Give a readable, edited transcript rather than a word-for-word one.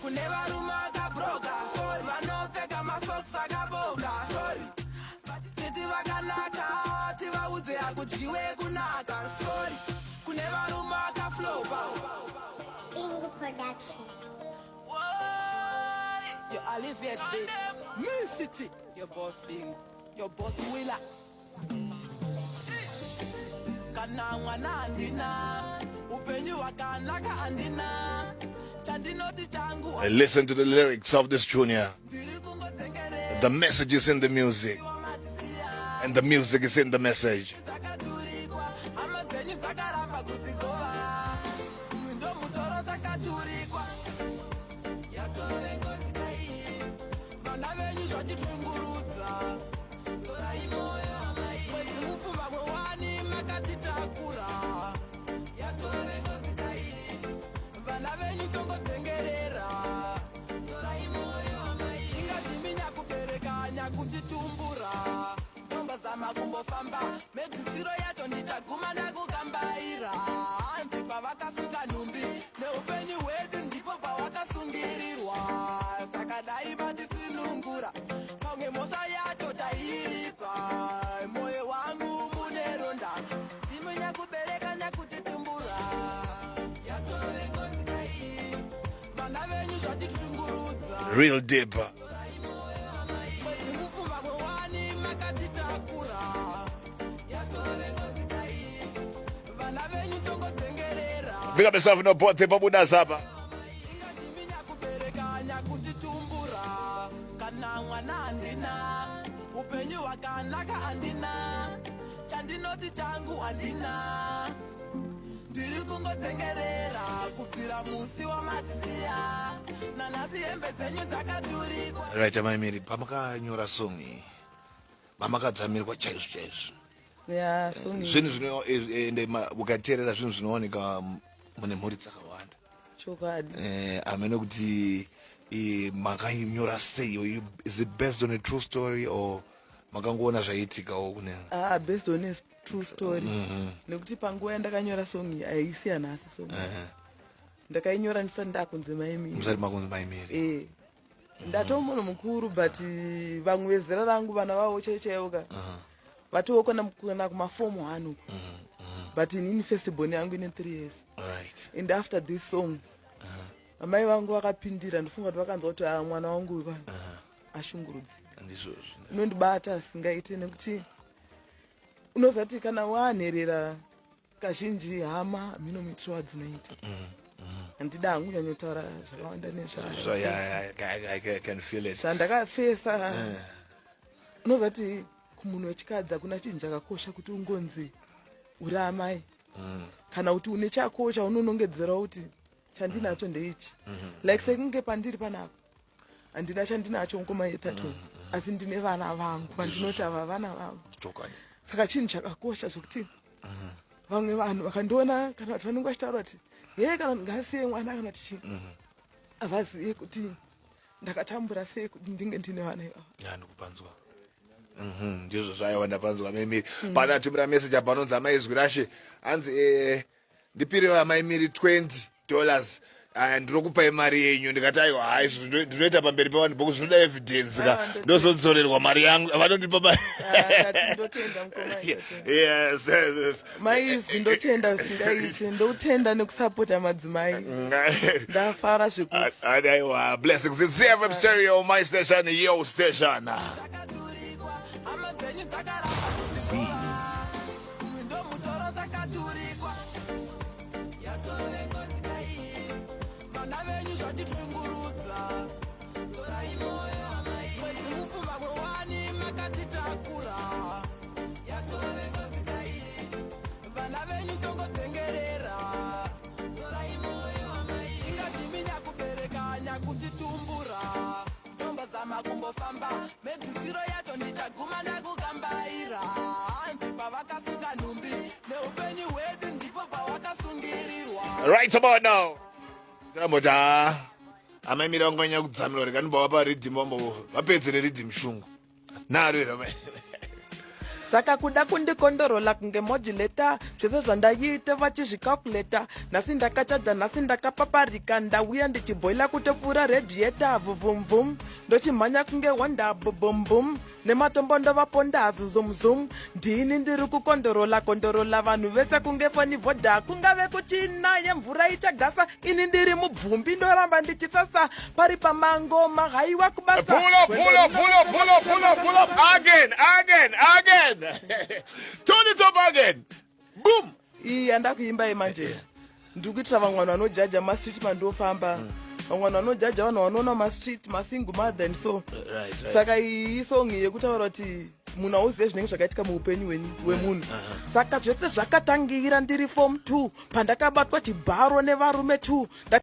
Kune varume vakabroka, sorry. Vanopfeka masocks akaboka, sorry. Vachiti vakanaka, tivaudze hakudyiwe kunaka, sorry. Kune varume vakaflopa. Bingu Production. Yo, Olivier Bates, Me City, your boss Bingu, your boss Willa. Kana mwana handina, upenyu hwakanaka handina, chandinoti changu Listen to the lyrics of this junior. Ndiri kungotsengerera. The message is in the music, and the music is in the message. Dzakaturikwa hama dzenyu dzakaramba kudzigova, uyu ndo mutoro takaturikwa, yatove ngozi kai, vana venyu zvachitungurudza, torai moyo amai, mwedzi mupfumbamwe wani makatitakura, yatove ngozi kai, vana venyu tongodzengerera, torai moyo amai, ingatimi nyakubereka nyakutitumbura, tombozama kumbofamba, mhedzisiro yacho ndichaguma ndakukambaira, hanzi pavakasunga nhumbi neupenyu hwedu ndipo pawakasungirirwa, saka dai vatisunungura, pamwe mhosva yacho tairipa, moyo wangu mune ronda, ndimi nyakubereka nyakutitumbura, yatove ngozi kai, vana venyu zvachitungurudza. Real deep. Mwedzi mupfumbamwe wani makatitakura, yatove ngozi kai, vana venyu tongodzengerera. Big up yourself no bote pabuda zapa. Ingatimi nyakubereka nyakutitumbura, kana mwana handina, upenyu hwakanaka handina, chandinoti changu handina, ndiri kungodzengerera kubvira musi wamatisiya nanhasi, hembe dzenyu dzakaturikwa. Right, amai Mary, pamakanyora song iyi mamakadzamirwa chaizvo chaizvo? Ya, song iyi. Zvinhu zvino ende ukateerera zvinhu zvinowanika mune mhuri dzakawanda. Chokwadi. Amene kuti makanyora sei? Is it based on a true story or makangoona zvaiitikawo kune? Ah, based on a true story, nekuti panguva yandakanyora song iyi haisi yanhasi. Song ndakainyora ndisati ndakunzi Mai Miri. Musati makunzi Mai Miri. Eh, ndatova munhu mukuru, but vamwe vezera rangu vana vavo chaivo chaivo ka vatova kana kumaform 1 uku, but inini first born yangu ine 3 years. And after this song amai vangu vakapindira, ndofunga kuti vakanzwa kuti, "Ah, mwana wangu uyu ashungurudzika." Ndizvozvo. Inondibata asingaiti, nekuti unozati kana wanherera kazhinji hama mhino muitiro wadzinoita, handida hangu kunyanyotaura zvakawanda nezvayo. So yeah, I can feel it. Zvandakafesa, unozati kumunhu wechikadzi hakuna chinhu chakakosha kuti ungonzi uri amai kana kuti une chako chaunonongedzerawo kuti chandinacho ndeichi, like sekunge pandiri panapa handina chandinacho ngoma yetatoni, asi ndine vana vangu vandinoti ava vana vangu. Saka chinhu chakakosha zvokuti vamwe vanhu vakandiona kana kuti vanenge vachitaura kuti he, kana ngasiye mwana kana tichi, havazive kuti ndakatambura sei kuti ndinge ndine vana ivava. Ya, ndikupanzwa. Ndizvo zvaiwa, ndapanzwa Mai Miri. Pana atumira message apa anonzi amai Izwi Rashe, hanzi ndipirewo amai Miri $20, ndinokupai mari yenyu. Ndikati aiwa, hai, izvi ndinoita pamberi pevanhu boku zvinoda evidence ka. Ah, Ndozodzorerwa mari yangu vanondipa Ah, ndati ndotenda mukoma, ndotenda. Yes. Maizwi, ndotenda zvisingaiti, ndotenda nekusapota madzimai, ndafara zvekuti. Aiwa, blessings. It's ZFM Stereo, my station, your station. Dzakaturikwa hama dzenyu dzakaramba kudzigova, uyu ndo mutoro takaturikwa, yatove ngozi kai, vana venyu zvachitungurudza, torai moyo amai, mwedzi mupfumbamwe wani makatitakura, yatove ngozi kai, vana venyu tongodzengerera, torai moyo amai, ingatimi nyakubereka nyakutitumbura, tombozama kumbofamba, mhedzisiro yacho ndichaguma ndakukambaira, hanzi pavakasunga nhumbi neupenyu hwedu ndipo pawakasungirirwa. Right about now tiramboti ha, amai Miri vanganyanya kudzamirwa, rekanibva vapa riddim, vambo vapedzere riddim shungu naro here amai? Saka kuda kundikondorola kunge modulator, zvese zvandaiita vachizvicalculata. Nhasi ndakachaja, nhasi ndakapaparika, ndauya ndichibhoila kutopfuura radiator. Vhuvhumvum, ndochimhanya kunge Honda, bubhumbum, nematombo ndovaponda, zuzumzum. Ndini ndiri kukondorola kondorola vanhu vese kunge foni vodha. Kungave kuchina yemvura ichagasa, ini ndiri mubvumbi, ndoramba ndichisasa pari pamangoma, haiwa kubasa. Pull up, pull up, pull up, pull up, pull up, pull up. Again, again, again. Turn it up again. Boom. Iyi yandakuimba manje ndiri kuitira vamwe vanhu vanojaja mastreet mandofamba, vamwe vanhu vanojaja, vanhu vanoona mastreet, masingle mother and so. Saka iyi isong yekutaura kuti munhu hauzive zvinenge zvakaitika muupenyu hwemunhu. Saka zvese zvakatangira ndiri form 2 pandakabatwa chibharo nevarume 2.